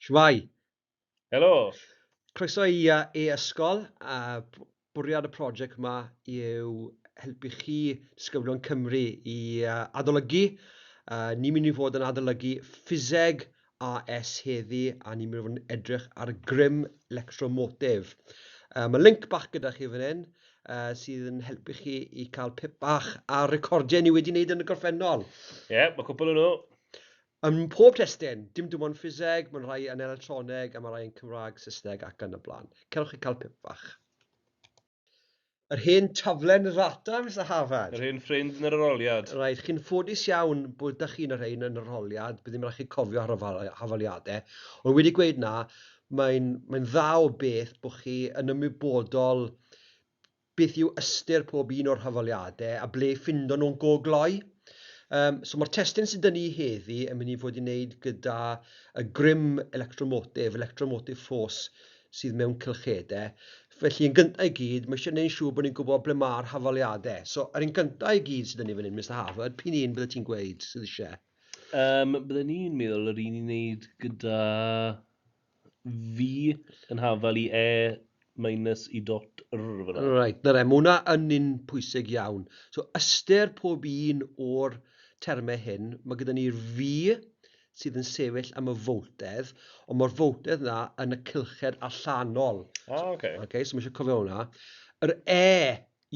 Shwmae? Helo! Croeso i e-ysgol. Bwriad y prosiect yma yw helpu chi, disgyblion Cymru, i adolygu. Ni'n mynd i fod yn adolygu ffiseg AS heddi a ni'n mynd i fod yn edrych ar grym electromotif. Mae link bach gyda chi fan hyn sydd yn helpu chi i cael pip bach ar recordiau ni wedi wneud yn y gorffennol. Ie, yeah, mae cwpl o'n nhw. Ym mhob testun, dim dim ond ffiseg, mae'n rhai yn electroneg a mae rhai yn Cymraeg, Saesneg ac yn y blaen. Cerwch chi cael pip fach. Yr hen taflen ddata, Mister Harvard. Yr hen ffrind yn yr arholiad. Reit, chi'n ffodus iawn bod 'da chi un o'r rhein yn yr arholiad, bydd ddim rhaid chi cofio hafaliadau. Ond wedi gweud 'na, mae'n mae'n dda o beth bod chi yn ymwybodol beth yw ystyr pob un o'r hafaliadau a ble ffindo nhw'n go gloi. Um, so mae'r testun sydd dyn ni heddi yn mynd i fod i wneud gyda y grym electromotif, electromotive force sydd mewn cylchedau. Felly yn gyntaf i gyd, mae eisiau gwneud yn siŵr bod ni'n gwybod ble mae'r hafaliadau. So yr un gyntaf i gyd sydd dyn ni fan hyn, Mr Harvard, p'un un bydde ti'n gweud sydd eisiau? Um, bydden ni'n meddwl yr un i wneud gyda V yn hafal i E minus I dot R fyna. Reit, 'na fe, mae hwnna yn un pwysig iawn. So ystyr pob un o'r termau hyn, mae gyda ni'r V sydd yn sefyll am y foltedd, ond mae'r foltedd 'na yn y cylched allanol. Ah, okay. Okay, so mae eisiau cofio hwnna. Yr E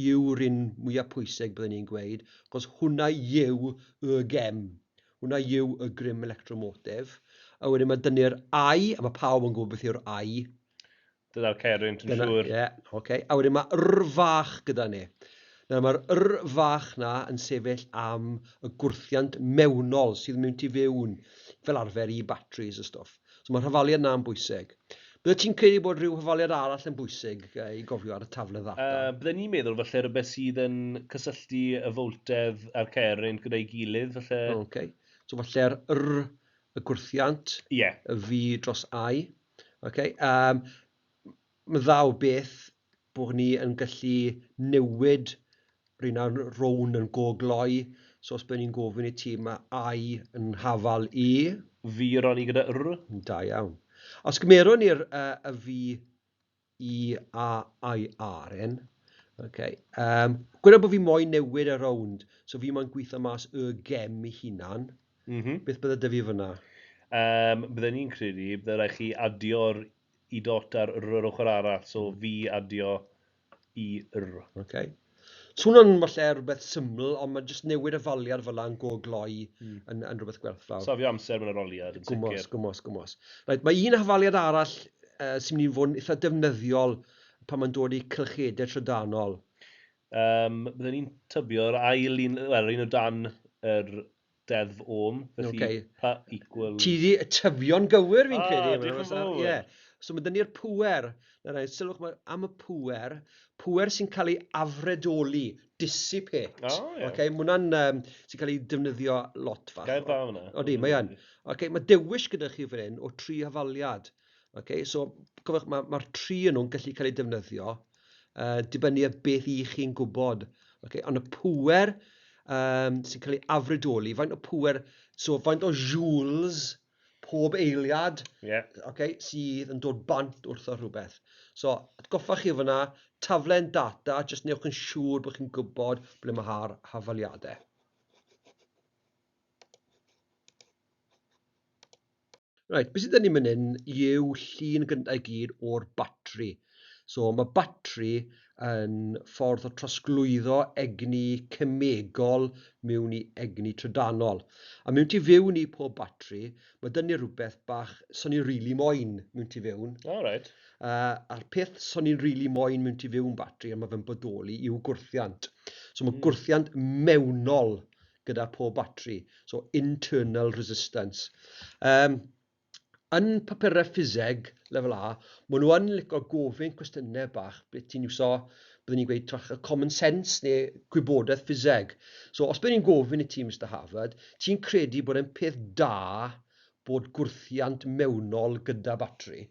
yw'r un mwyaf pwysig, byddwn ni'n gweud, achos hwnna yw y gem. Hwnna yw y grym electromotif. A wedyn mae dynnu'r I, a mae pawb yn gwybod beth yw'r I. Dyna'r cerrynt, yn siŵr. Ie, yeah, okay. A wedyn mae R fach gyda ni. Nawr mae'r R fach na yn sefyll am y gwrthiant mewnol sydd mewn tu fewn, fel arfer i batteries a stwff. So mae'r hafaliad 'na yn bwysig. Byddet ti'n credu bod rhyw hafaliad arall yn bwysig i gofio ar y taflen ddata? Bydden ni'n meddwl falle rhywbeth sydd yn cysylltu y foltedd a'r cerrynt gyda'i gilydd falle. Ok. So falle'r R, y gwrthiant. Ie. Y V dros I. Ok. Um, Mae'n dda o beth bod ni yn gallu newid rheina rownd yn go gloi. So os byddwn ni'n gofyn i ti, mae I yn hafal i. V ro'n i gyda R. Da iawn. Os gymerwn ni'r uh, y V, I, A, I, R yn, okay. Um, Gweda bod fi moyn newid y rownd, so fi moyn gweithio mas y gem i hunan. Mm -hmm. Beth bydde dy fi fyna? Um, bydden ni'n credu, bydde rhaid chi adio'r i dot ar r yr ochr arall, so fi adio i r. Okay. So hwnna'n falle rhywbeth syml, ond mae jyst newid y faliad fel 'na yn go gloi mm. yn, yn rhywbeth gwerthfawr. Safio amser mewn aroliad yn sicr. Gwmos, gwmos, gwmos. Right, mae un hafaliad arall sy'n mynd i fod yn eitha defnyddiol pan mae'n dod i cylchedau trydanol. Um, byddwn ni'n tybio'r ail un, wel, un o dan yr deddf Ohm, felly okay. P equals... Ti di tyfio'n gywir fi'n ah, credu. Diolch yn fawr. Yeah. So mae dyn ni'r pŵer. Na, na, sylwch ma, am y pŵer, pŵer sy'n cael ei afredoli, dissipate. Oh, yeah. Okay, mae hwnna'n um, sy'n cael ei defnyddio lot fach. Gair dda hwnna. Odi, mae yn. Okay, mae dewis gyda chi fan hyn o tri hafaliad. Okay, so cofiwch, mae'r ma, ma tri yn nhw'n gallu cael eu defnyddio, dibynnu ar beth i chi'n gwybod. Okay, ond y pŵer um, sy'n cael ei afredoli, faint o pŵer, so faint o joules pob eiliad yeah. okay, sydd yn dod bant wrtho rhywbeth. So, atgoffa chi fyna, taflen data, jyst newch yn siŵr bod chi'n gwybod ble mae'r hafaliadau. Reit, beth sydd 'da ni man hyn yw llun gyntaf i gyd o'r batri. So mae batri yn ffordd o trosglwyddo egni cemegol mewn i egni trydanol. A mewn tu fewn i pob batri, mae 'da ni rhywbeth bach so ni'n rili moyn mewn tu fewn. O, reit. A'r peth so ni'n rili moyn mewn tu fewn batri, a mae fe'n bodoli, yw gwrthiant. So mae gwrthiant mewnol gyda pob batri, so internal resistance. Um, yn papurau ffiseg lefel A, maen nhw yn licio gofyn cwestiynau bach, ble ti'n iwso, byddwn ni'n gweud trach y common sense neu gwybodaeth ffiseg. So os byddwn ni'n gofyn i ti, Mr Harvard, ti'n credu bod e'n peth da bod gwrthiant mewnol gyda batri?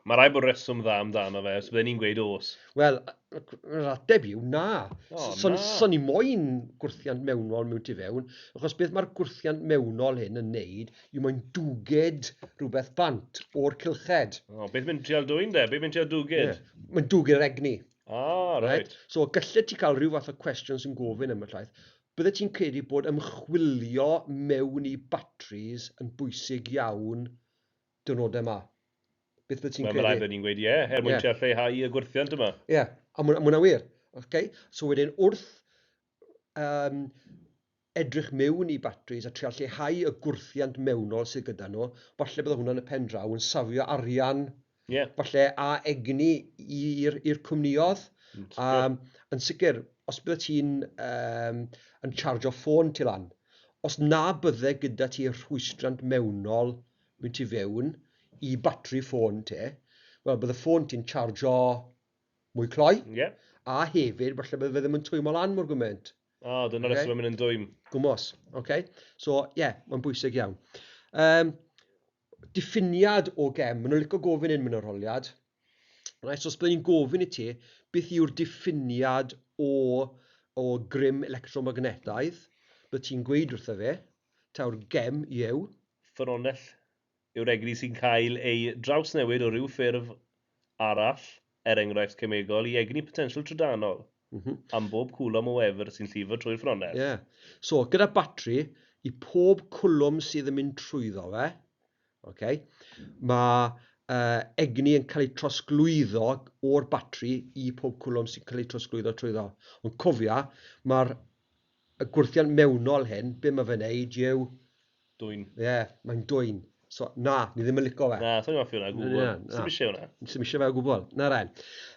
Mae rhaid bod reswm dda amdano fe, os bydden ni'n gweud os. Wel, yr ateb yw na. O, So, na. So ni moyn gwrthiant mewnol mewn tu fewn, achos beth mae'r gwrthiant mewnol hyn yn neud yw mae'n dwged rhywbeth bant o'r cylched. O, beth mae'n trial dwyn de? Beth mae'n trial dwgyd? Ie. Mae'n dwgyd yr egni. Ah, right. So, gallet ti cael rhyw fath o cwestiwn sy'n gofyn am y llaeth. Bydde ti'n credu bod ymchwilio mewn i batteries yn bwysig iawn diwrnodau yma? Beth bydde ti'n Wel, mae rhaid credu? bod ni'n gweud ie, er mwyn trial lleihau y gwrthiant yma. Ie, yeah, a ma' hwnna'n wir. Okay? So wedyn, wrth edrych mewn i batteries a trial lleihau y gwrthiant mewnol sydd gyda nhw, falle bydde hwnna'n y pen draw yn safio arian, falle a egni i'r cwmnïoedd. Yn sicr. Yn sicr, os bydde ti'n yn charge-o ffôn ti lan, os na bydde gyda ti rhwystrant mewnol mynd ti fewn i batri ffôn ti, wel, bydde ffôn ti'n charge-o mwy cloi. A hefyd, falle bydde fe ddim yn twymo lan mor gymaint. O, dyna'r reswm mae'n mynd yn dwym. Gwmos, okay? So, ie, yeah, mae'n bwysig iawn. Diffiniad o gem, maen nhw'n licio gofyn un mewn arholiad. Right, so os byddwn ni'n gofyn i ti, beth yw'r diffiniad o grym electromagnetaidd, bydde ti'n gweud wrtho fe, taw'r gem yw? Ffynhonnell yw'r egni sy'n cael ei drawsnewid o ryw ffurf arall, er enghraifft cemegol, i egni potensial trydanol. Am bob cwlwm o wefr sy'n llifo trwy'r ffynhonnell. Ie. Yeah. So, gyda batri, i pob cwlwm sydd yn mynd trwyddo fe, okay, mae egni yn cael ei trosglwyddo o'r batri i pob cwlwm sy'n cael ei trosglwyddo trwyddo. Ond cofia, mae'r y gwrthiant mewnol hyn, be mae fe'n neud yw... Dwyn. Ie, yeah, mae'n dwyn. So, na, ni ddim yn licio fe. Na, sa'n hoffi hwnna o gwbl. Na, na. Sdim eisiau hwnna. Sdim eisiau fe o gwbl. Na ren.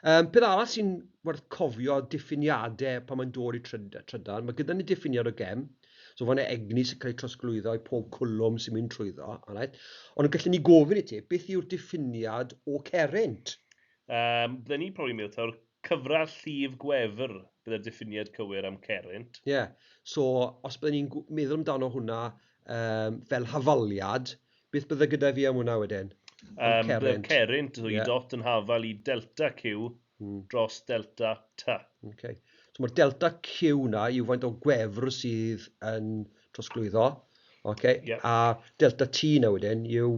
Peth arall sy'n werth cofio diffiniadau pan mae'n dod i trydan, mae gyda ni diffiniad o gem. So fan egni sy'n cael ei trosglwyddo i pob cwlwm sy'n mynd trwyddo. Alright? Ond gallwn ni gofyn i ti, beth yw'r diffiniad o cerrynt? Bydden ni probably meddwl taw'r cyfradd llif gwefr bydde'r diffiniad cywir am cerrynt. Ie. Yeah. So, os bydden ni'n meddwl amdano hwnna fel hafaliad, beth bydde gyda fi am hwnna wedyn? Am Bydde'r cerrynt. cerrynt, so i dot yn hafal i delta Q dros delta T. Okay. So mae'r delta Q na yw faint o gwefr sydd yn trosglwyddo. Okay. A delta T na wedyn yw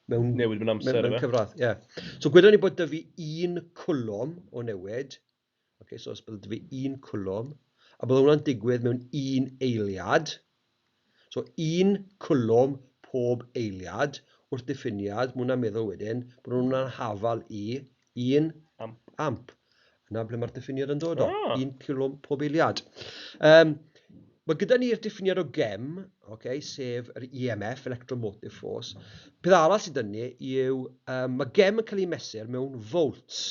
mewn Newid mewn amser, mewn ife? cyfradd. Yeah. So gwedon ni bod 'da fi un cwlwm o newid. Okay, so os bydde 'da fi un cwlwm, a bydde hwnna'n digwydd mewn un eiliad. So un cwlwm pob eiliad, wrth diffiniad, mae hwnna'n meddwl wedyn bod hwnna'n hafal i un Amp. amp. Yna ble mae'r diffiniad yn dod o. Un cwlwm pob eiliad. Mae gyda ni'r diffiniad o gem, okay, sef yr EMF, Electromotive Force. Peth arall sydd 'da ni yw, mae gem yn cael ei mesur mewn volts.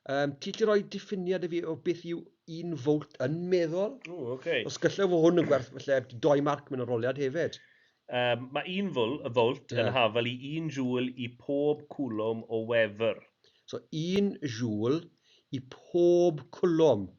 Ti'n gallu rhoi diffiniad i fi o beth yw un volt yn meddwl? O, okay. Os gallai fod hwn yn gwerth falle 2 marc mewn arholiad hefyd. Mae un y volt yn hafal i 1 joule i pob cwlwm o wefr. So 1 joule i pob cwlwm.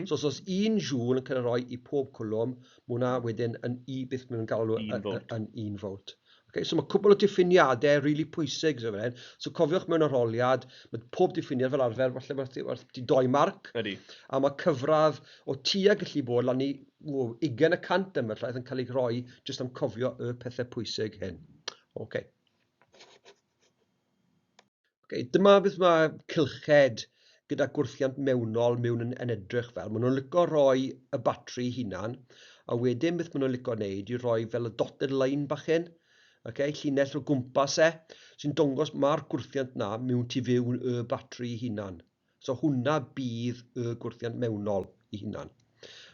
So os oes 1 joule yn cael ei roi i pob cwlwm, mae hwnna wedyn yn i beth maen nhw'n galw Un volt. yn 1 volt. Okay, so mae cwbl o diffiniadau really pwysig so fan hyn. So cofiwch mewn arholiad, mae pob diffiniad fel arfer, falle werth ti 2 marc. A mae cyfradd o tua gallu bod lan i 20% yma, llaeth yn cael ei roi jyst am cofio y pethau pwysig hyn. Okay. Okay, dyma beth mae cylched gyda gwrthiant mewnol mewn yn edrych fel. Maen nhw'n licio rhoi y batri hunan, a wedyn beth maen nhw'n licio wneud i roi fel y dotted line bach hyn, okay, llinell o gwmpas e, sy'n dangos mae'r gwrthiant na mewn tu fewn y batri hunan. So hwnna bydd y gwrthiant mewnol i hunan.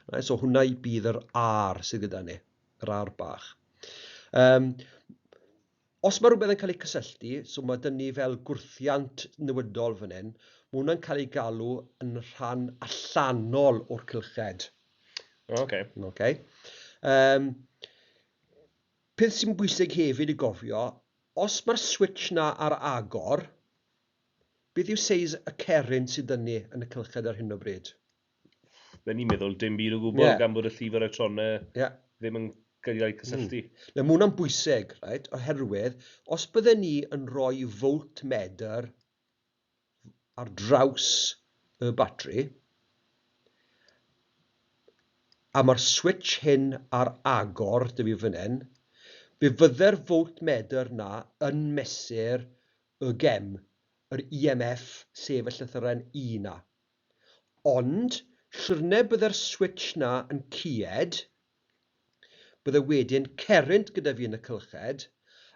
Right, so hwnna bydd yr R sydd gyda ni, yr R bach. Os mae rhywbeth yn cael ei cysylltu, so mae dyn ni fel gwrthiant newydol fan hyn, mae hwnna'n cael ei galw yn rhan allanol o'r cylched. Okay. Peth sy'n bwysig hefyd i gofio, os mae'r switch na ar agor, beth yw seis y cerrynt sydd dyn ni yn y cylched ar hyn o bryd? Fe ni'n meddwl dim byd o gwbl, gan bod y llif electronau ddim yn cael ei cysylltu. Na, mae hwnna'n bwysig, right? Oherwydd, os bydden ni yn rhoi voltmeter ar draws y batri, a mae'r switch hyn ar agor 'da fi fan hyn, fe fydde'r voltmedr 'na yn mesur y gem, yr EMF, sef y llythyren E 'na. Ond, siwrne bydde'r switch 'na yn cued, bydde wedyn cerrynt gyda fi yn y cylched,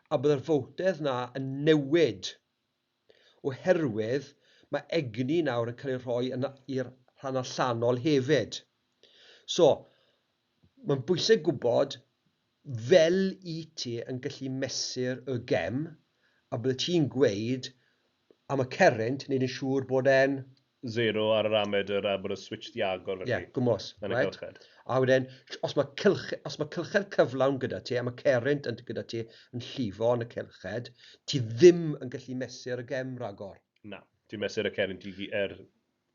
a bydde'r foltedd 'na yn newid, oherwydd mae egni nawr yn cael ei rhoi yn i'r rhan allanol hefyd. So, mae'n bwysig gwybod fel i ti yn gallu mesur y gem, a bydde ti'n gweud am y cerrynt, wneud yn siŵr bod e'n... Zero ar yr amedr a bod y switch 'di agor felly. Ie, gwmws. Yn y right? cylched. A wedyn, os mae, cylch, os mae cylched cyflawn gyda ti, a mae cerrynt yn gyda ti yn llifo yn y cylched, ti ddim yn gallu mesur y gem ragor. Na, ti'n mesur y cerrynt i, er,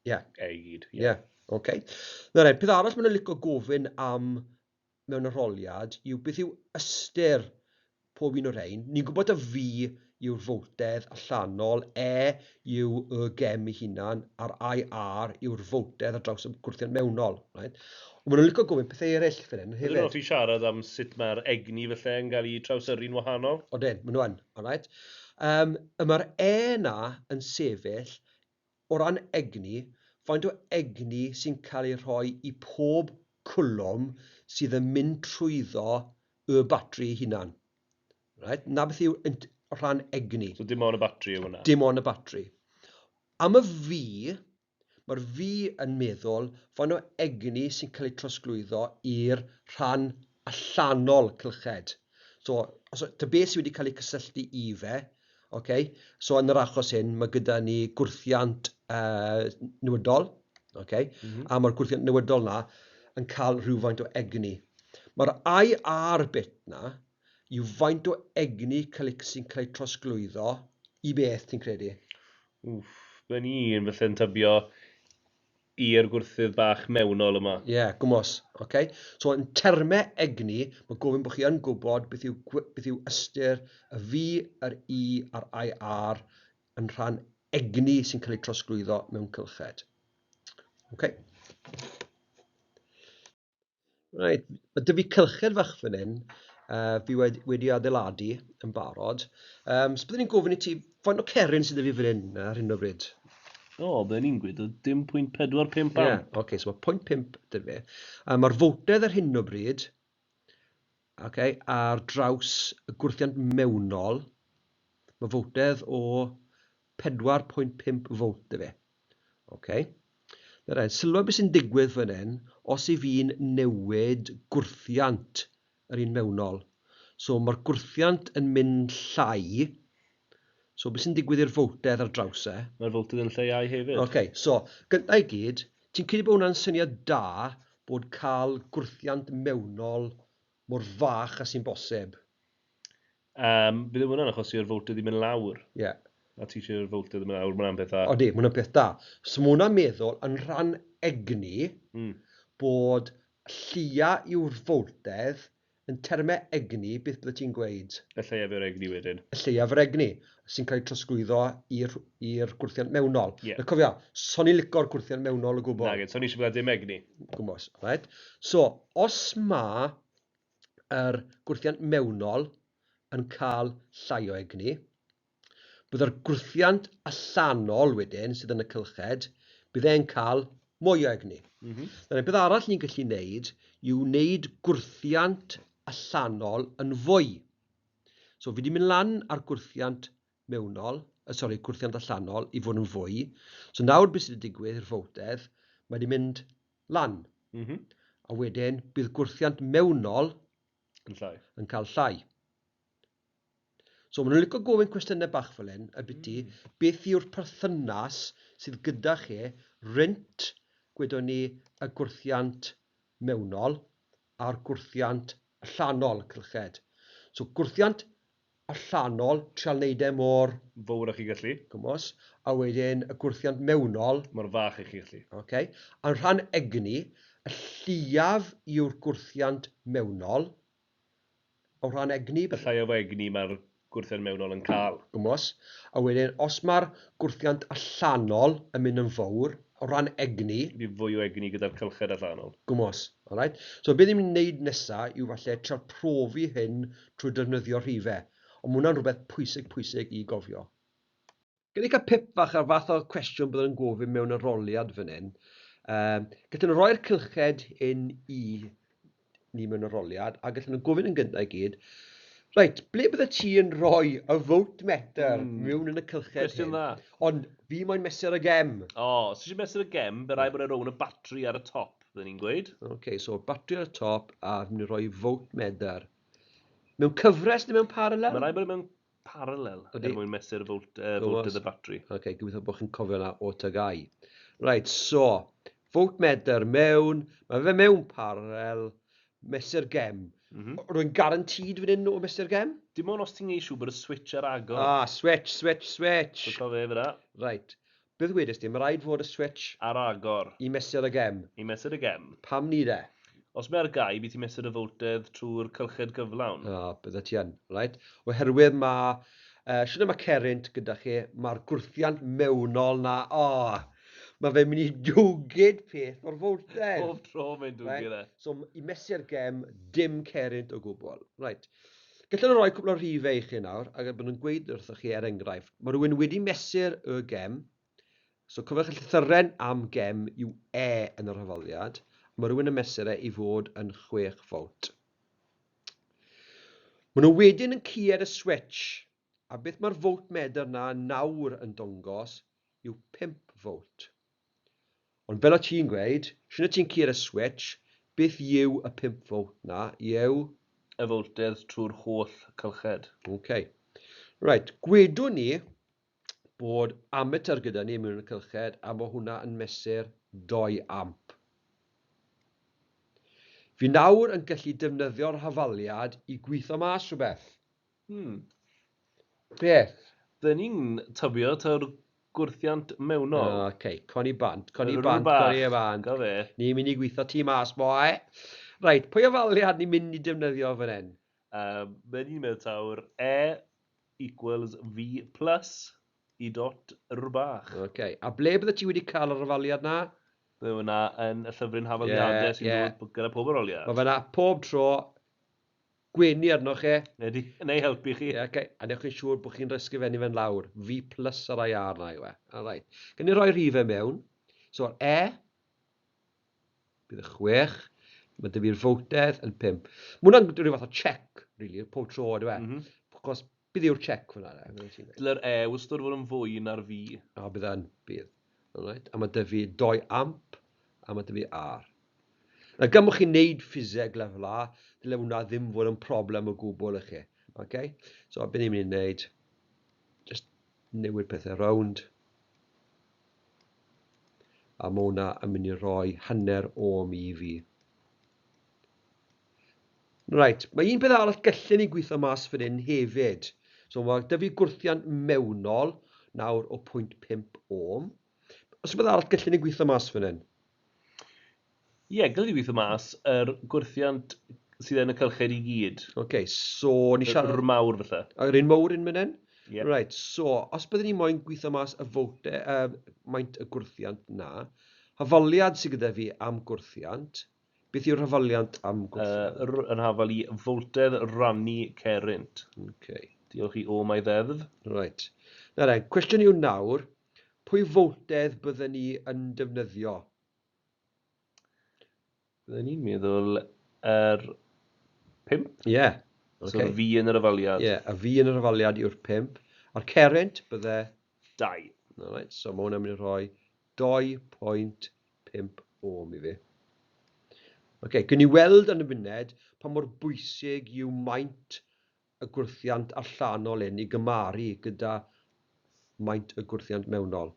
yeah. e i gyd. Ie, yeah. oce. Okay. Nawr, peth arall maen nhw'n licio gofyn am mewn arholiad yw beth yw ystyr pob un o'r rhain. Ni'n gwybod y V yw'r foltedd allanol, E yw y gem ei hunan, a'r IR yw'r foltedd ar draws y gwrthiant mewnol. Right? Ond maen nhw'n licio gofyn pethau eraill fan hyn hefyd. Ydyn nhw'n hoffi siarad am sut mae'r egni felly yn cael ei trawsyrru'n wahanol? Odyn, maen nhw yn. All right? Y mae'r E na yn sefyll O ran egni, faint o egni sy'n cael ei rhoi i pob cwlwm sydd yn mynd trwyddo y batri ei hunan? Right? 'Na beth yw rhan egni. So dim ond y batri yw hwnna? Dim ond y batri. Am y V, mae'r V yn meddwl faint o egni sy'n cael ei trosglwyddo i'r rhan allanol cylched. So, os, ta beth sydd wedi cael ei cysylltu i fe, Ok, so yn yr achos hyn, mae gyda ni gwrthiant newydol, ok, a mae'r gwrthiant newydol na yn cael rhywfaint o egni. Mae'r IR bit na yw faint o egni cael ei, sy'n cael ei trosglwyddo i beth, ti'n credu? Wff, byddwn i'n felly'n tybio i'r gwrthydd bach mewnol yma. Ie, yeah, gwmws. Okay? So, yn termau egni, mae gofyn bod chi yn gwybod beth yw, beth yw ystyr y V, yr E a'r IR yn rhan egni sy'n cael ei trosglwyddo mewn cylched. Okay. Reit, ma' 'da fi cylched fach fan hyn, fi wedi, wedi adeiladu yn barod. So byddwn i'n gofyn i ti, faint o ceryn sydd 'da fi fan hyn ar hyn o bryd? O, byddwn i'n gweud o dim 0.45 amp. Ie, oce, so mae 0.5 'da fi. Mae'r fowltedd ar hyn o bryd, okay, ar draws y gwrthiant mewnol, mae fowltedd o 4.5 volt 'da fi. Ok. Nawr then, sylwa beth sy'n digwydd fan hyn os i fi'n newid gwrthiant yr un mewnol. So mae'r gwrthiant yn mynd llai. So beth sy'n digwydd i'r fowltedd ar draws e? Mae'r fowltedd yn lleihau hefyd. Ok, so gyntaf i gyd, ti'n credu bod hwnna'n syniad da bod cael gwrthiant mewnol mor fach a sy'n bosib? Bydd hwnna'n achosi'r fowltedd i mynd lawr. Ie. Yeah. A ti eisiau'r fowltedd i mynd lawr, mae hwnna'n peth dda. Odi, mae hwnna'n peth da. So mae hwnna'n meddwl yn rhan egni bod lleia yw'r fowltedd yn termau egni, beth bydde ti'n gweud? Y lleiaf yw'r egni wedyn. Y lleiaf yr egni sy'n cael ei trosglwyddo i'r gwrthiant mewnol. Yeah. Nawr cofia, so ni'n lico'r gwrthiant mewnol o gwbl. Nage, so ni eisiau bod dim egni. Gwmws, right? So, os mae yr gwrthiant mewnol yn cael llai o egni. Byddai'r gwrthiant allanol wedyn, sydd yn y cylched, bydd e'n cael mwy o egni. Nawr, beth arall ni'n gallu wneud yw wneud gwrthiant allanol yn fwy. So fi wedi mynd lan ar gwrthiant mewnol, sori, gwrthiant allanol i fod yn fwy. So nawr beth sydd wedi digwydd i'r fowltedd, mae wedi mynd lan. A wedyn bydd gwrthiant mewnol yn llai. Yn cael llai. So maen nhw'n licio gofyn cwestiynau bach fel hyn, y biti, beth yw'r perthynas sydd gyda chi rhynt, gwedwn ni, y gwrthiant mewnol a'r gwrthiant allanol, cylched. So gwrthiant allanol, trial neud e mor... Fowr â chi gallu. Gwmws. A wedyn y gwrthiant mewnol. Mor fach â chi gallu. Ok. A'n rhan egni, y lleiaf yw'r gwrthiant mewnol. O rhan egni... Y lleiaf o egni mae'r gwrthiant mewnol yn cael. Gwmws. A wedyn, os mae'r gwrthiant allanol yn mynd yn fawr, o ran egni... Bydd fwy o egni gyda'r cylched allanol. Gwmws. Alright? So, beth ni'n mynd i wneud nesaf yw falle trial profi hyn trwy defnyddio rhifau. Ond mae hwnna'n rhywbeth pwysig pwysig i gofio. Gen i cael pip fach ar fath o cwestiwn byddwn yn gofyn mewn arholiad fan hyn. Gallen nhw roi'r cylched hyn i ni mewn arholiad, a gallen nhw gofyn yn gyntaf i gyd, reit, ble bydde ti yn rhoi y voltmeter mewn yn y cylched hyn? Cwestiwn dda. Ond fi moyn mesur y gem. O, os ti eisiau mesur y gem, bydd rhaid bod e rownd y batri ar y top, byddwn ni'n gweud. OK, so batri ar y top, a fi'n mynd i rhoi voltmeter. Mewn cyfres neu mewn paralel? Mae rhaid bod e mewn paralel er mwyn mesur voltedd y batri. OK, gobeithio bod chi'n cofio hwnna o TGAU. Right, so, voltmeter mewn, mae fe mewn paralel, mesur gem. Rwy'n guaranteed fan hyn o mesur gem? Dim ond os ti'n gwneud siŵr bod y switch ar agor. Ah, switch, switch, switch. So cofio fe da. Right. Beth wedest ti? Mae rhaid fod y switch ar agor. I mesur y gem. I mesur y gem. Pam ni de? Os mae ar gau, bydd ti'n mesur y voltedd trwy'r cylched gyflawn. Ah, bydde ti yn, right? Oherwydd mae, siwr mae cerrynt gyda chi, mae'r gwrthiant mewnol na, oh, mae fe'n mynd i dwgyd peth o'r voltedd. Bob tro mae'n dwgyd e. So, i mesur gem, dim cerrynt o gwbl. Right. Gallwn nhw roi cwpl o rhifau i chi nawr, ac bod nhw'n gweud wrthoch chi er enghraifft, mae rhywun wedi mesur y gem, so cofiwch y llythyren am gem yw E yn yr hafaliad, mae rhywun yn mesur e i fod yn 6 volt. Maen nhw wedyn yn cued y switch, a beth mae'r voltmeter na nawr yn dangos yw 5 volt. Ond fel o ti'n gweud, siwr ti'n cued y switch, beth yw y 5 volt na? Yw? Y voltedd trwy'r holl cylched. OK. Right, gwedwn ni bod ammeter gyda ni mewn y cylched, a mae hwnna yn mesur 2 amp. Fi nawr yn gallu defnyddio'r hafaliad i gweithio mas rhywbeth. Beth? Dyn ni'n tybio taw'r gwrthiant mewnol. OK, coni bant, coni Yr bant, bach. coni bant. Go fe. Ni'n mynd i gweithio ti mas, boi. Reit, pwy hafaliad ni'n mynd i defnyddio fan hyn? Mae ni'n meddwl tawr E equals V plus I dot R bach. OK, a ble bydde ti wedi cael yr hafaliad na? Bydd hwnna yn y llyfryn hafaliadau sy'n dod gyda pob arholiad. Mae fe na pob tro gwenu arnoch chi. Neu helpu chi. Ie, okay. A newch chi'n siŵr bod chi'n ysgrifennu fe'n lawr. V plus yr IR na yw e. All right. Gan i roi rhifau mewn. So, E, bydd y 6, mae dy fi'r voltedd yn 5. Mae hwnna'n rhyw fath o check, really, pob tro, ydyw e? Achos bydd yw'r check fyna, de. Dyle'r E wastad fod yn fwy na'r V. O, bydd yn, bydd. All right. A mae dy fi 2 amp, a mae dy fi R. Na, gan bod chi'n neud ffiseg lefel A, dyle hwnna ddim fod yn problem o gwbl i chi. Okay? So, beth ni'n mynd i wneud, just newid pethau rownd. A mae hwnna yn mynd i roi 0.5 ohm i fi. Right, mae un peth arall gallen ni gweithio mas fan hyn hefyd. So mae 'da fi gwrthiant mewnol nawr o 0.5 ohm. Os rhywbeth arall gallen ni gweithio mas fan hyn? Ie, gallen ni gweithio mas yr gwrthiant sydd yn y cylched i gyd. OK, so ni siarad... Yr mawr falle. Yr un mawr un fan hyn? Ie. Right, so os byddwn ni moyn gweithio mas y volte, maint y gwrthiant na, hafaliad sydd gyda fi am gwrthiant, beth yw'r hafaliant am gwrthiant? Yn hafal i voltedd rannu cerrynt. OK. Diolch i o mae ddeddf. Right. Nawr then, cwestiwn yw nawr, pwy voltedd byddwn ni yn defnyddio? Byddwn ni'n meddwl yr 5? Ie. So Okay. V yn yr hafaliad. Ie, y V yn yr hafaliad yw'r 5. A'r cerrynt bydde... 2. Alright, so mae hwnna'n mynd i rhoi 2.5 ohm i fi. OK, gwn i weld yn y munud pa mor bwysig yw maint y gwrthiant allanol hyn i gymaru gyda maint y gwrthiant mewnol.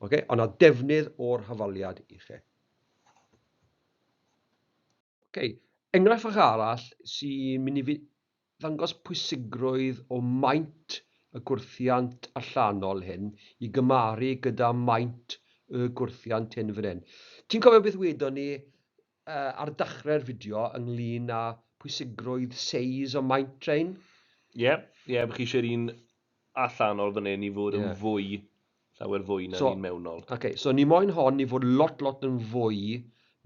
OK, ond na defnydd o'r hafaliad i chi. OK, enghraifft fach arall sy'n mynd i fi ddangos pwysigrwydd o maint y gwrthiant allanol hyn i gymaru gyda maint y gwrthiant hyn fan hyn. Ti'n cofio beth wedon ni ar dechrau'r fideo ynglyn â pwysigrwydd seis o maint rhain? Ie. Ie, yeah, bod chi eisiau'r un allanol fan hyn i fod yn fwy, llawer fwy na'r un mewnol. Okay, so ni moyn hon i fod lot, lot yn fwy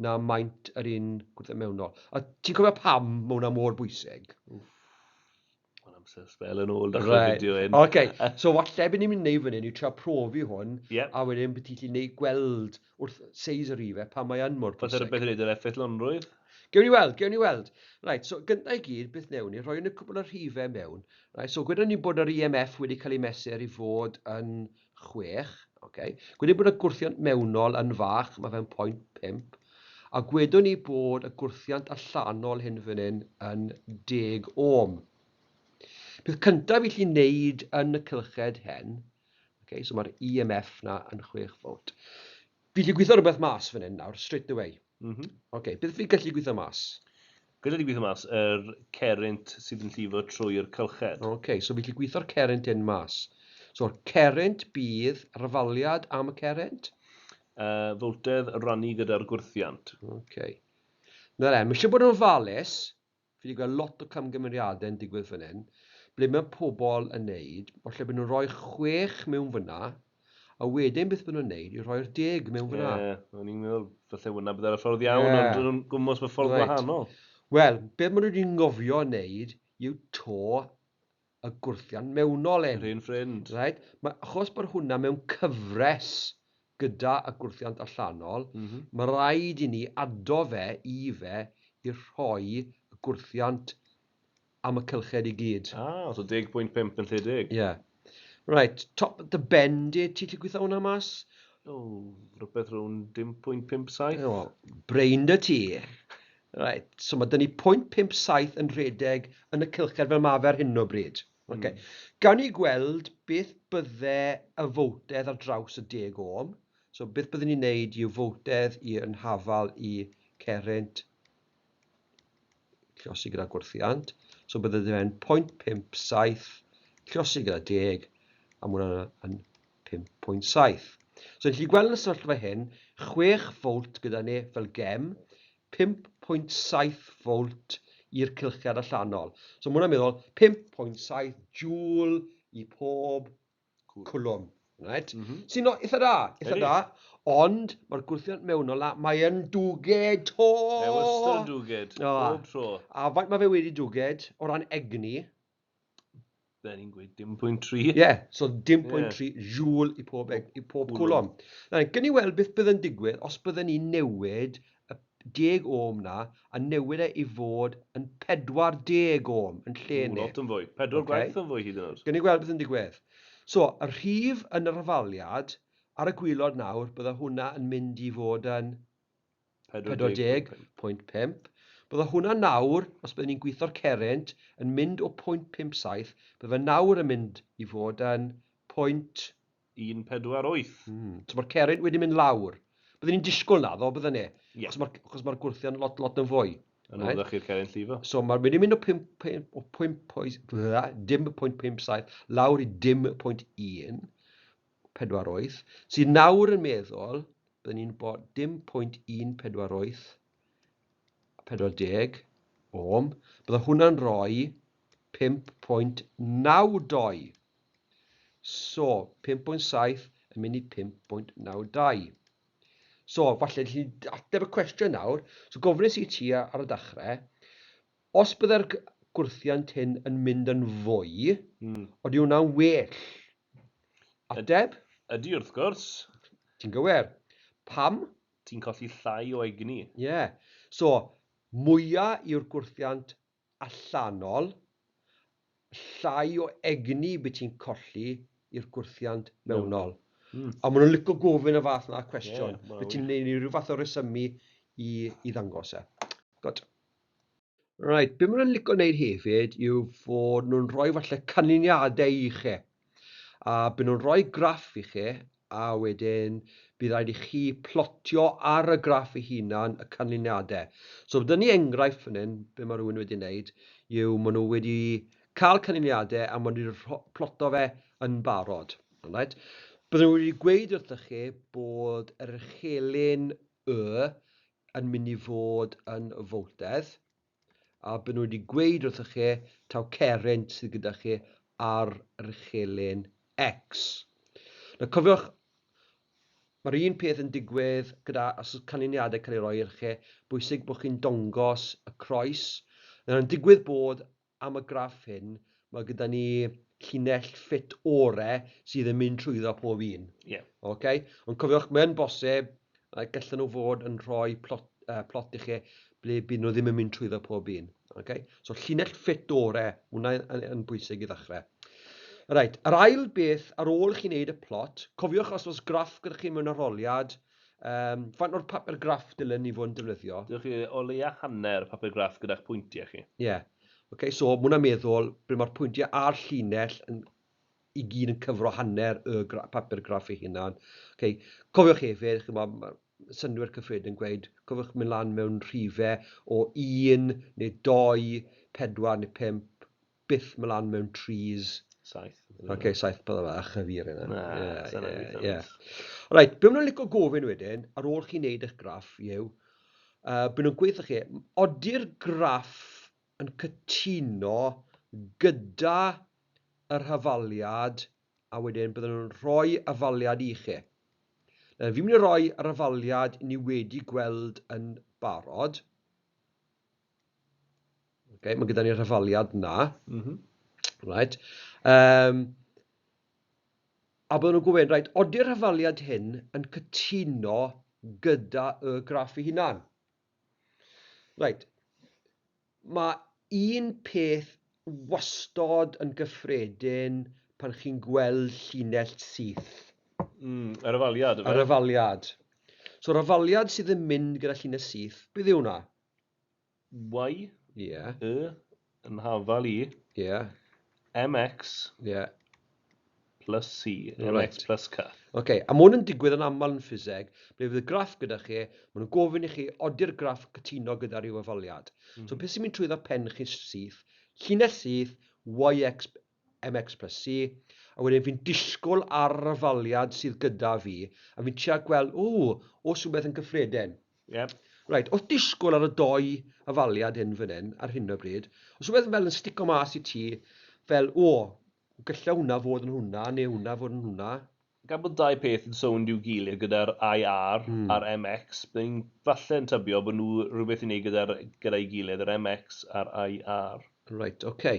na maint yr un gwrthiant mewnol. A ti'n cofio pam mae hwnna mor bwysig? Mae'n amser sbel yn ôl dechrau fideo hyn. Okay, so falle beth ni'n mynd i wneud fan hyn yw trio profi hwn, a wedyn beth ti'n gallu neud gweld wrth seis y rhifau pam mae yn mor Falle bwysig. rhywbeth i wneud yr effeithlonrwydd. Gewn ni weld, gewn ni weld. Right, so gyntaf i gyd, beth newn ni, rhoi yn y cwbl o'r rhifau mewn. Right, so gwedon ni bod yr EMF wedi cael ei mesur i fod yn 6. Okay. Gwedon ni bod y gwrthiant mewnol yn fach, mae fe'n 0.5. A gwedon ni bod y gwrthiant allanol hyn fan hyn yn 10 ohm. Peth cyntaf i chi wneud yn y cylched hen, okay, so mae'r EMF na yn 6 volt. Fi gallu gweithio rhywbeth mas fan hyn nawr, straight away. Okay, beth fi'n gallu gweithio mas? Gallu di gweithio mas yr cerrynt sydd yn llifo trwy'r cylched. Okay, so fi'n gallu gweithio'r cerrynt hyn mas. So'r cerrynt bydd yr hafaliad am y cerrynt? Foltedd rannu gyda'r gwrthiant. Okay. Nawr e, mae eisiau bod yn ofalus, fi wedi gweld lot o camgymeriadau yn digwydd fan hyn, ble mae pobl yn neud, falle bod nhw'n rhoi 6 mewn fyna, a wedyn beth maen nhw'n neud yw rhoi'r 10 mewn fyna. Ie, o'n i'n meddwl falle hwnna byddai'r ffordd iawn, ond dyn nhw'n gwmws mewn ffordd gwahanol. Wel, beth maen nhw wedi ngofio wneud yw to y gwrthiant mewnol hyn. Yr un ffrind. Right? Mae, achos bod hwnna mewn cyfres gyda y gwrthiant allanol, mae rhaid i ni ado fe i fe i rhoi y gwrthiant am y cylched i gyd. Ah, so 10.5 yn lle 10. Ie. Yeah. Right, top dy ben di, ti'n gallu gweithio hwnna mas? O, rhywbeth rhwng 0.57. O, brain dy ti. Right, so mae dyn ni 0.57 yn rhedeg yn y cylched fel ma fe ar hyn o bryd. Okay. Gawn ni gweld beth bydde y fowtedd ar draws y 10 ohm. So beth byddwn ni'n neud yw fowtedd i yn hafal i cerrynt lliosi gyda gwrthiant. So bydde fe'n 0.57 lliosi gyda 10, a mae hwnna yn 5.7. So ni'n gallu gweld yn y sefyllfa hyn, 6 volt gyda ni fel gem, 5.7 volt i'r cylchiad allanol. So mae hwnna'n meddwl 5.7 joule i pob cwlwm. Right? Sy'n eitha da, eitha da, ond mae'r gwrthiant mewnol la, mae yn dwged to! Mae wastad yn dwged, bob tro. A faint mae fe wedi dwged o ran egni? Be ni'n gweud, dim pwynt tri? Ie, yeah, so dim pwynt tri joule i pob, i pob cwlwm. Nawr, gwn i weld beth bydd yn digwydd os byddwn ni'n newid y 10 ohm na a newid e i fod yn 40 ohm yn lle ni. Lot yn fwy, 4 gwaith yn fwy hyd yn oed. Gwn i gweld beth yn digwydd. So, y rhif yn yr hafaliad ar y gwylod nawr, bydde hwnna yn mynd i fod yn 40.5. Bydde hwnna nawr, os byddwn ni'n gweithio'r cerrynt, yn mynd o 0.57, bydde fe nawr yn mynd i fod yn pwynt 148. So mae'r cerrynt wedi mynd lawr. Byddwn ni'n disgwyl na ddo, byddwn ni? Ie. Achos mae'r ma gwrthiant lot, lot yn fwy. Yn ôl chi'r cerrynt llifo. So mae'n mynd i mynd o pump, pump, o pwynt, pwynt, bla, dim pwynt pump saith, lawr i dim pwynt un, pedwar wyth, sydd nawr yn meddwl, byddwn ni'n bod dim pwynt un pedwar wyth, 40 ohm, bydde hwnna'n rhoi 5.92. So, 5.7 yn mynd i 5.92. So, falle chi ateb y cwestiwn nawr. So, gofynnes i ti ar y dechrau, os bydde'r gwrthiant hyn yn mynd yn fwy, oeddi hwnna'n well? Ateb? Ydy, wrth gwrs. Ti'n gywir. Pam? Ti'n colli llai o egni. Ie. Yeah. So, mwya yw'r gwrthiant allanol, llai o egni byd ti'n colli i'r gwrthiant mewnol. A maen nhw'n licio gofyn y fath na cwestiwn. Ie, ma' Byd ti'n wych. neud rhyw fath o resymu i ddangos e. Good. Right, be maen nhw'n licio wneud hefyd yw fod nhw'n rhoi falle canlyniadau i chi. A byd nhw'n rhoi graff i chi, a wedyn bydd rhaid i chi plotio ar y graff ei hunan y canlyniadau. So dyna ni enghraifft fan hyn, be mae rhywun wedi wneud, yw maen nhw wedi cael canlyniadau a maen nhw wedi ploto fe yn barod. Alright? Bydden nhw wedi gweud wrthych chi bod yr uchelyn Y yn mynd i fod yn foltedd, a bydden nhw wedi gweud wrthych chi taw cerrynt sydd gyda chi ar yr echelin X. Nawr cofiwch, mae'r un peth yn digwydd gyda os oes canlyniadau cael ei roi i'r chi, bwysig bod chi'n dongos y croes. Nawr yn digwydd bod am y graff hyn, mae gyda ni llinell ffit ore sydd yn mynd trwyddo pob un. Ie. Yeah. Okay? Ond cofiwch, mae'n bosib, gallan nhw fod yn rhoi plot, plot i chi ble bydd nhw ddim yn mynd trwyddo pob un. Okay? So llinell ffit ore, hwnna yn, yn, yn bwysig i ddechrau. Reit, yr ail beth ar ôl chi wneud y plot, cofiwch os oes graff gyda chi mewn arholiad, faint o'r papur graff dylen ni fod yn defnyddio? Dewch chi o leia hanner papur graff gyda'ch pwyntiau chi. Ie. Yeah. Okay, so mae hwnna'n meddwl ble mae'r pwyntiau a'r llinell yn, i gyd yn cyfro hanner y gra papur graff ei hunan. Okay. Cofiwch hefyd, chimod, ma' synnwyr cyffredin gweud, cofiwch mynd lan mewn rhifau o 1 neu 2, 4 neu 5, byth mynd lan mewn trees. 7. Ok, 7 bydda fach y fi ar hynna. Na, Ie, ie, ie. Reit, be maen nhw'n licio gofyn wedyn, ar ôl chi wneud eich graff, yw, byd nhw'n gweithio chi, odi'r graff yn cytuno gyda yr hafaliad, a wedyn bydden nhw'n rhoi hafaliad i chi. Nawr, fi'n mynd i roi yr hafaliad ni wedi gweld yn barod. Okay, mae gyda ni'r hafaliad na. Right. A bydden nhw'n gofyn, right, odi'r hafaliad hyn yn cytuno gyda y graff ei hunan? Right. Mae un peth wastod yn gyffredin pan chi'n gweld llinell syth. Yr hafaliad, ife? Yr hafaliad. So, yr hafaliad sydd yn mynd gyda llinell syth, beth yw hwnna? Y. Ie. Y yn hafal i. Ie. MX. Ie. Plus C. MX Right. Plus C. Ok, a mae hwn yn digwydd yn aml yn ffiseg, ble fydd y graff gyda chi, maen nhw'n gofyn i chi, odi'r graff cytuno gyda rhyw hafaliad. So beth sy'n mynd trwyddo pen chi syth, llinell syth, YX MX plus C, a wedyn fi'n disgwyl ar yr hafaliad sydd gyda fi, a fi'n trio gweld, o, oes rhywbeth yn gyffredin. Yep. Reit, wrth disgwyl ar y doi hafaliad hyn fan hyn, ar hyn o bryd, oes rhywbeth fel yn stico mas i ti, fel, o, gallai hwnna fod yn hwnna, neu hwnna fod yn hwnna. Gan bod dau peth yn sownd i'w gilydd gyda'r IR a'r MX, byddwn i'n falle yn tybio bod nhw rhywbeth i wneud gyda'r gyda'i gilydd, yr MX a'r IR. Reit, oce.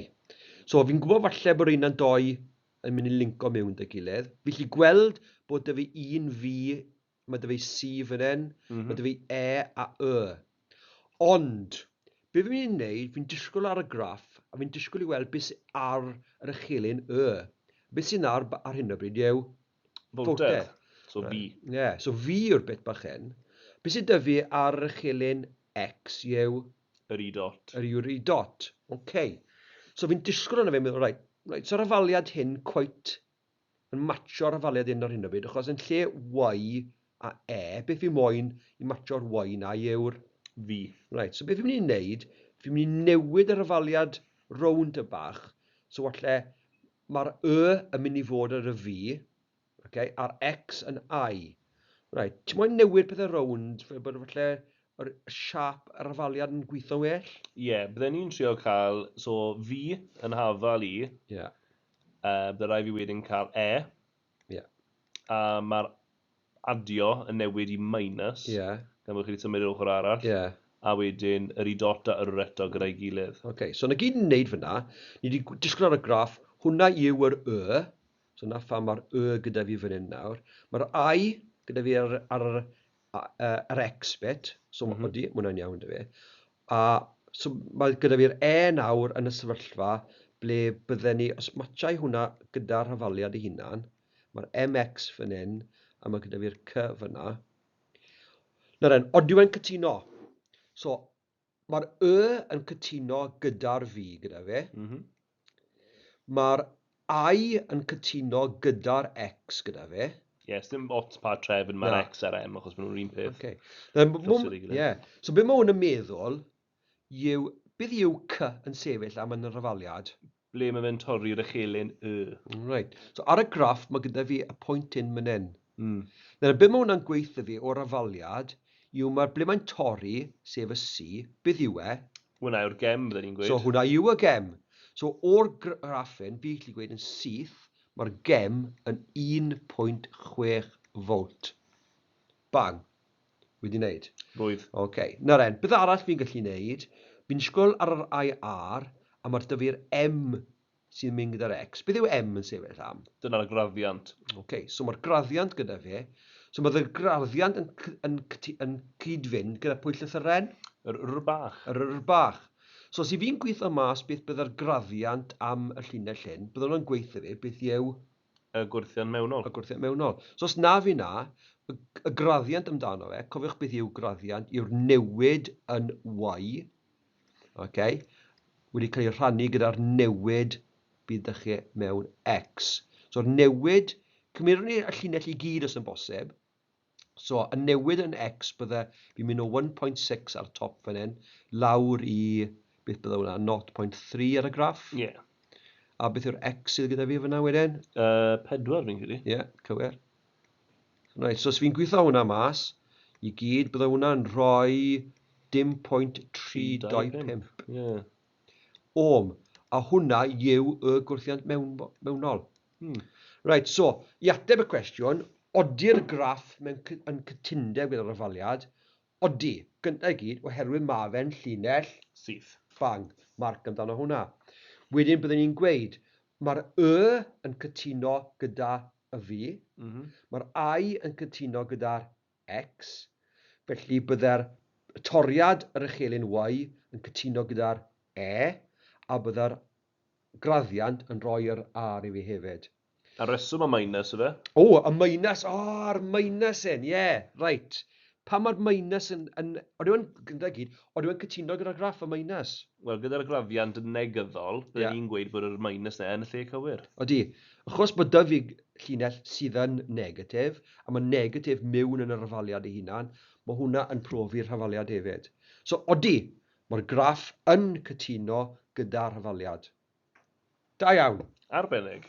So, fi'n gwybod falle bod un a'n doi yn mynd i linko mewn 'da gilydd. Fi gallu gweld bod 'da fi un V, mae 'da fi C fan hyn, mae 'da fi E a Y. Ond, be fi'n mynd i wneud, fi'n disgwyl ar y graff, a fi'n disgwyl i weld beth sydd ar yr echelin Y. Beth sy'n ar, ar hyn o bryd yw Voltedd. So V. Ie, yeah, so V yw'r bit bach hyn. Beth sydd 'da fi ar yr echelin X yw Yr I dot. Yr yw'r I dot. OK. So fi'n disgwyl arno fe, meddwl, right, right, so'r hafaliad hyn cweit yn matcho'r hafaliad hyn ar hyn o bryd, achos yn lle Y a E, beth fi moyn i matcho'r Y na yw'r V. Right, so beth fi'n mynd i wneud, fi'n mynd i newid yr hafaliad rownd y bach, so falle mae'r Y yn mynd i fod ar y V, okay, a'r X yn I. Right, ti'n moyn newid pethau rownd, fel bod falle yr siâp yr hafaliad yn gweithio'n well? Ie, yeah, bydden ni'n trio cael, so V yn hafal i, bydde rhaid fi wedyn cael E. A mae'r adio yn newid i minus. Gan bod chi wedi symud i'r ochr arall. A wedyn yr I dot a yr eto gyda'i gilydd. Ok, so na gyd yn wneud fyna, ni wedi disgwyl ar y graff, hwnna yw yr Y, so na pham mae'r Y gyda fi fan hyn nawr. Mae'r I gyda fi ar, ar, ar, ar X bit, so mm -hmm. odi, mae hwnna'n iawn 'da fi. A so mae gyda fi'r E nawr yn y sefyllfa ble bydden ni, os matchai hwnna gyda'r hafaliad ei hunan, mae'r MX fan hyn, a mae gyda fi'r C fyna. Nawr en, odi e'n cytuno? So, mae'r Y yn cytuno gyda'r V gyda fe. Mae'r I yn cytuno gyda'r X gyda fe. Ie, yes, dim ots pa trefn mae'r Na. X a'r M, achos maen nhw'r un peth. Okay. Nawr, Closio ei gilydd. Yeah. So, be mae hwn yn meddwl yw, beth yw C yn sefyll am yn yr hafaliad? Ble mae fe'n torri'r echelin Y. Right. So, ar y graff, mae gyda fi y pwynt hyn fan hyn. Nawr, be mae hwnna'n gweithio fi o'r hafaliad yw mae'r ble mae'n torri, sef y C, beth yw e? Hwnna yw'r gem, bydden ni'n gweud. So hwnna yw y gem. So o'r graff hyn, fi gallu gweud yn syth, mae'r gem yn 1.6 volt. Bang. Wedi wneud. Rwydd. OK. Nawr en, beth arall fi'n gallu wneud? Fi'n disgwyl ar yr IR, a mae'r dyfu'r M sy'n mynd gyda'r X. Beth yw M yn sefyll am? Dyna'r graddiant. OK, so mae'r graddiant gyda fe. So mae'r graddiant yn, yn, yn cyd-fynd gyda pwy llythyren? Yr R bach. Yr R bach. So os i fi'n gweithio mas beth bydde'r graddiant am y llinell hyn, bydde hwnna'n gweithio fi beth yw Y gwrthiant mewnol. Y gwrthiant mewnol. So os na fi na, y, y graddiant amdano fe, cofiwch beth yw graddiant, yw'r newid yn y, okay, wedi cael ei rhannu gyda'r newid bydd dych chi mewn x. So'r newid, cymerwn ni y llinell i gyd os yn bosib. So y newid yn x bydde, fi'n mynd o 1.6 ar top fan hyn, lawr i, beth bydde hwnna, 0.3 ar y graff. Ie. Yeah. A beth yw'r x sydd gyda fi fyna wedyn? 4 fi'n credu. Ie, yeah, cywir. Right, so os fi'n gweithio hwnna mas, i gyd, bydde hwnna'n rhoi dim pwynt 325. Ie. Ohm. A hwnna yw y gwrthiant mewn, mewnol. Right, so, i ateb y cwestiwn, odi'r graff mewn, yn cytundeb gyda'r hafaliad? Odi, gyntaf i gyd, oherwydd ma fe'n llinell syth. Bang, marc amdano hwnna. Wedyn byddwn ni'n gweud, mae'r Y yn cytuno gyda y V, mae'r I yn cytuno gyda'r X, felly bydde'r toriad yr echelin Y yn cytuno gyda'r E, a bydde'r graddiant yn rhoi'r R i fi hefyd. A reswm y minus yfe? O, y minus, o, a'r minus hyn, ie, yeah, right. Pam mae'r minus yn, yn oedden nhw'n, gyda gyd, oedden nhw'n cytuno gyda'r graff y minus? Wel, gyda'r graddiant yn negyddol, bydden yeah. ni'n gweud bod yr minus na yn y lle cywir. Odi, achos bod dy fi llinell sydd yn negatif, a mae negatif mewn yn yr hafaliad ei hunan, mae hwnna yn profi'r hafaliad hefyd. So, odi, mae'r graff yn cytuno gyda'r hafaliad. Da iawn. Arbennig.